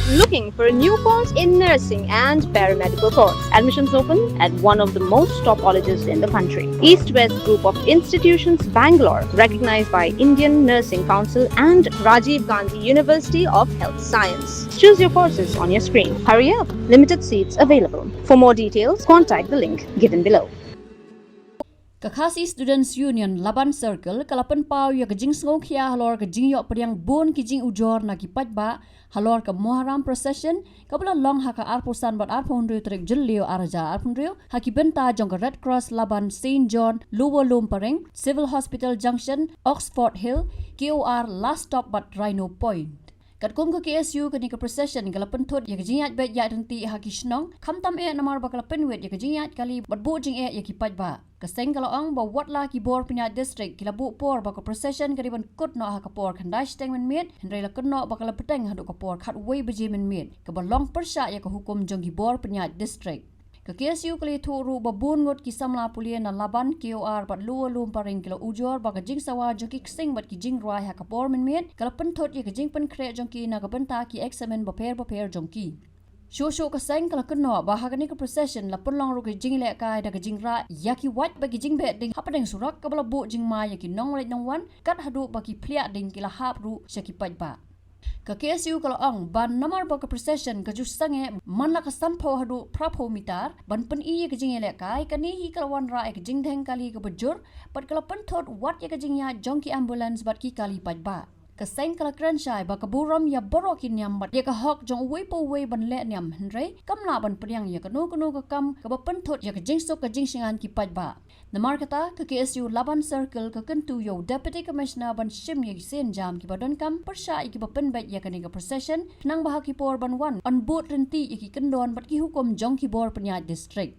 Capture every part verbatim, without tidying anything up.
Looking for a new course in nursing and paramedical course? Admissions open at one of the most top colleges in the country. East West Group of Institutions, Bangalore, recognized by Indian Nursing Council and Rajiv Gandhi University of Health Science. Choose your courses on your screen. Hurry up, limited seats available. For more details, contact the link given below. Ka Khasi Students Union Laban Circle ka la pynpaw ïa ka jingsngewkhia halor ka jingïoh pdiang bun ki jingujor na ki paidbah halor ka Muharram Procession kaba la long ha ka arphew san bad arphew hynriew tarik Jylliew arhajar arphew hynriew ha ki bynta jong ka Red Cross Laban, Saint John, Lower Lumparing, Civil Hospital Junction, Oxford Hill, K O R Last Stop bad Rhino Point. Katkum ka K S U, kane ka procession ka la pynthut ïa ka jingïaid beit ïaid ryntih ha ki shnong, khamtam eh namar ba ka la pynwit ïa ka jingïaid kali bad buh jingeh ïa ki paidbah. Ka seng ka la ong ba wat la ki bor pynïaid district ki la buh por ba ka procession ka dei ban kut noh ha ka por khyndai shiteng mynmiet, hynrei la kut noh ba ka la bteng haduh ka por khatwei baje mynmiet, kaba long pyrshah ïa ka hukum jong ki bor pynïaid district. Ka K S U ka la ïathuh ruh ba bun ngut ki samla pule na Laban, K O R bad Lower Lumparing ki la ujor ba ka jingsawa jong ki ksing bad ki jingrwai ha ka por mynmiet ka la pynthut ïa ka jingpynkhreh jong ki na ka bynta ki eksamin bapher bapher jong ki. Shuh shuh ka seng ka la kynnoh ba ha kane ka procession la pynlong ruh ka jingïalehkai da ka jingrah ïa ki wait bad ki jingbeh ding hapdeng surok, kaba la buh jingma ïa ki nongleit nongwan, kat haduh ba ki phliah ding ki la hap ruh sha ki paidbah. Ka K S U ka la ong ba namar ba ka procession ka ju sangeh man la ka sanphew haduh phraphew mitar, ban pyni ïa ka jingïalehkai, kane hi ka la wanrah ïa ka jingdheng kali kaba jur bad ka la pynthut wat ïa ka jingïaid jong ki ambulance bad ki kali paidbah. Ka seng ka la kren shai ba ka burom ïa baroh ki niam bad ïa ka hok jong uwei pa uwei ban leh niam, hynrei kam lah ban pdiang ïa kano kano ka kam kaba pynthut ïa ka jingsuk ka jingshngaiñ ki paidbah. Namar kata, ka K S U Laban Circle ka kyntu ïa u Deputy Commissioner ban shim ïa ki sienjam kiba donkam pyrshah ïa kiba pynbeit ïa kane ka procession, khnang ba ha ki por ban wan yn bud ryntih ïa ki kyndon bad ki hukum jong ki bor pynïaid district.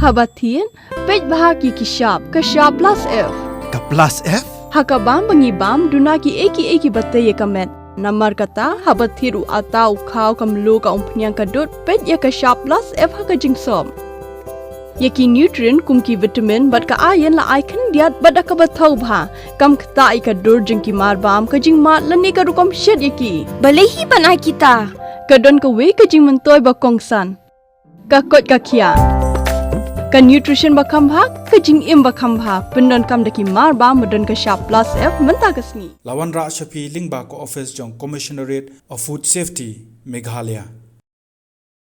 Haba thied, peit bha ïa ki shap, ka shap plus F. Ka plus F? Ha ka bam ba ngi bam, duna kiei kiei kiba tei ïa ka met. Namar kata, haba thied u atta, u khaw, ka mluh, ka umphniang, ka dud, peit ïa ka shap plus F ha ka jingsop. Ïa ki nutrient kum ki vitamin bad ka iron la ai khyndiat bad da kaba thaw bha. Kam ktah ïa ka dur jong ki marbam, ka jingmad lane ka rukom shet ïa ki. Balei hi ban ai kita? Ka don kawei ka jingmyntoi ba kongsan. Ka koit ka khiah. Ka nutrition ba kham bha, ka jingim ba kham bha, pyndonkam da ki marbam ba don ka shap plus F mynta ka sngi. La wanrah sha phi lyngba ka office jong Commissionerate of Food Safety, Meghalaya.